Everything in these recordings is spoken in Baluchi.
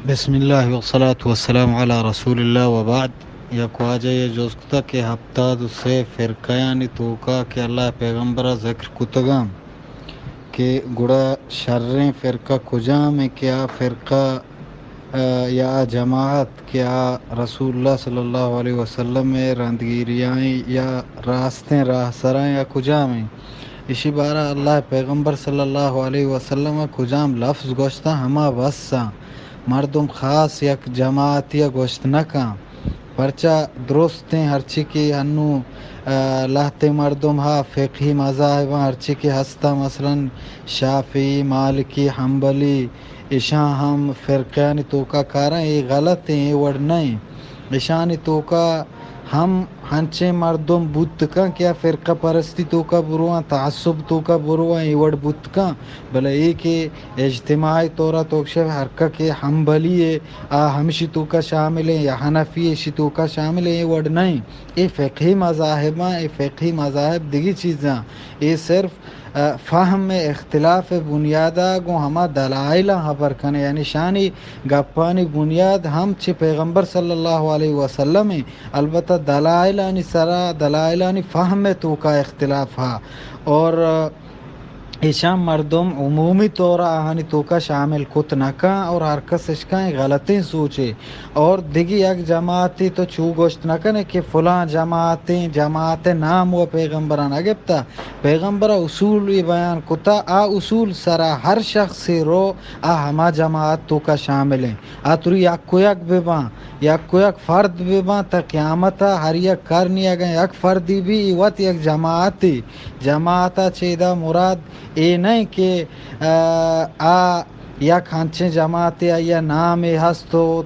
بسم اللہ والصلاة والسلام علی رسول اللہ وبعد۔ یک واجہ ءَ جست کتگ کہ ہپتاد و سے فرقہانی توکا کہ اللہ ءِ پیغمبر ءَ ذکر کتگاں کہ گڑا شریں فرقہ کجام ایں کہ آ فرقہ، آ، یا آ جماعت کہ آ رسول اللہ صلی اللہ علیہ وسلم ءِ رندگیریاں یا راستیں راہ سراں یا کجام ایں؟ ایشی بارہ اللہ ءِ پیغمبر صلی اللہ علیہ وسلم ءَ کجام لفظ گوشتاں، ہما بس آں۔ مردم خاص یک جماعتی ءَ گوشت نہ کن۔ پرچا درستیں ہرچی کہ ہنو، آ، لہتیں مردم ہا فقہی مذاہباں ہرچی کہ ہستاں، مثلاً شافعی، مالکی، حنبلی، اشاں ہم فرقہانی توکا کاراں، اے غلط ایں، اے وڑ نہ ایں۔ اشانی توکا ہم ہنچیں مردم بوت کن کہ آ فرقہ پرستی توکا برواں، تعصب توکا برواں، اے وڑ بوت کن، بلے اے کہ اجتماعی طورا تو گشے ہرکہ کہ حنبلی ایں، آ ہمشی توکا شامل ایں، یا حنفی ایشی توکا شامل ایں، اے وڑ نہ ایں۔ اے فقہی مذاہباں، اے فقہی مذاہب دگہ چیزاں۔ اے صرف، آ، فہم ءِ اختلاف ءِ بنیادا گوں ہما دلائلاں ہبر کن ایں، یعنی شانی گپانی بنیاد ہم چہ پیغمبر صلی اللہ علیہ وسلم ایں، البتہ دلائلانی سرا، دلائلانی فہم ءِ توکا اختلاف ہا۔ اور، آ، ایشاں مردم عمومی طورا آہانی توکا شامل کت نہ کن اور ہر کس اشکاں غلطیں سوچے۔ اور دگہ یک جماعتے تو چو گوشت نہ کنے کہ فلاں جماعتیں، جماعت ءِ نام و پیغمبران نہ گپتا۔ پیغمبر ءَ اصول ای بیان کتا، آ اصول سرا ہر شخصے رو، آ ہما جماعت توکا شامل ایں۔ آ تری یک و یک بباں، یک و یک فرد بباں، تا قیامت ءَ ہر یک کرنی اگاں یک فردی بی، ای وت یک جماعتی۔ جماعت ءَ چہ ادا مراد اے نہ کہ، آ، آ یک ہنچیں جماعتے، آئی ءَ نامے ہست و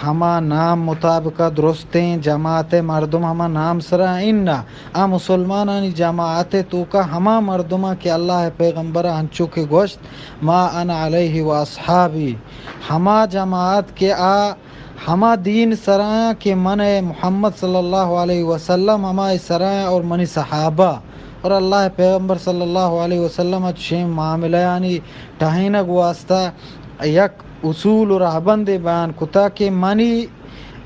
ہما نام مطابق درستیں جماعت ءِ مردم ہما نام سرا اناں۔ آ مسلمانانی جماعت ءِ توکا ہما مردماں کہ اللہ ءِ پیغمبر ءَ انچو کہ گوشت، ما انا علیہ و اصحابی، ہما جماعت کہ آ ہما دین سرایاں کہ من ءُ محمد صلی اللہ علیہ وسلم ہمائی سرایاں اور منی صحابہ اور اللہ ءِ پیغمبر صلی اللہ علیہ وسلم ءَ چشیں معاملہانی ٹہینگ واسطہ یک اصول و رہبندے بیان کتا کہ منی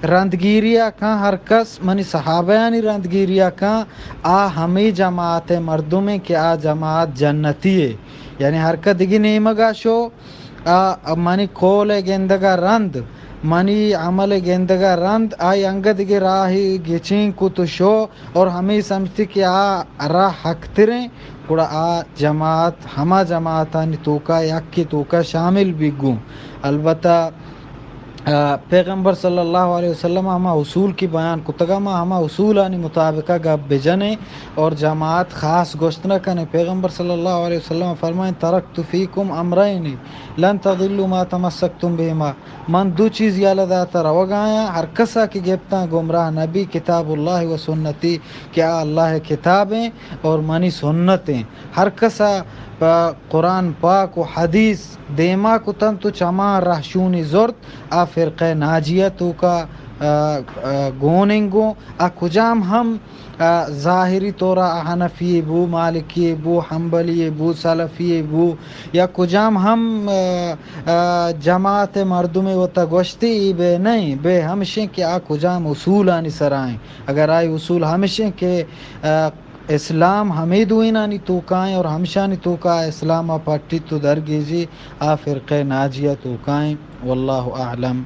رندگیری ءَ کن ہر کس، منی صحابیانی رندگیری ءَ کن، آ ہمے جماعت ءِ مردمیں کہ آ جماعت جنتی ءِ۔ یعنی ہر کس دگہ نیمگ ءَ شو، آ منی قول ءِ گندگ ءَ رند، منی عمل ءِ گندگ ءَ رند، آئی انگت دگہ راہے گچین کت و شو اور ہمے سمجھتی کہ آ راہ حق تریں، گڑا آ جماعت، ہما جماعتانی توکا یکے توکا شامل بیگ گوں۔ البتہ، آ، پیغمبر صلی اللہ علیہ وسلم ہما اصول کہ بیان کتگا، ما ہما اصولانی مطابقہ گپ بجنیں اور جماعت خاص گوشت نہ کنیں۔ پیغمبر صلی اللہ علیہ وسلم فرمائیں، ترکت فیکم امرین لن تضلوا ما تمسکتم بہما۔ من دو چیز یلہ داتہ روگایاں، ہر کسا کہ گپتاں گمراہ نبی، کتاب اللہ و سنتی، کہ آ اللہ ءِ کتابیں اور منی سنتیں۔ ہر کسا پہ قرآن پاک و حدیث دیما کتنت و چما رہشونی زرت، آ فرقہ ناجیہ توکا، آ، آ، گوننگوں، آ کجام ہم، آ، ظاہری طورا آ حنفی بو، مالکی بو، حنبلی بو، سلفی بو، یا کجام ہم، آ، آ، جماعت مردم وتا گوشتی ای بے نہیں، بے ہمشیں کہ آ کجام اصولانی سرائیں۔ اگر آئی اصول ہمشیں کہ، آ، اسلام ہمے دوئینانی توکائیں اور ہمشانی توکا اسلام ءَ پٹیت و درگیجی، آ فرقہ ناجیہ توکائیں۔ واللہ اعلم۔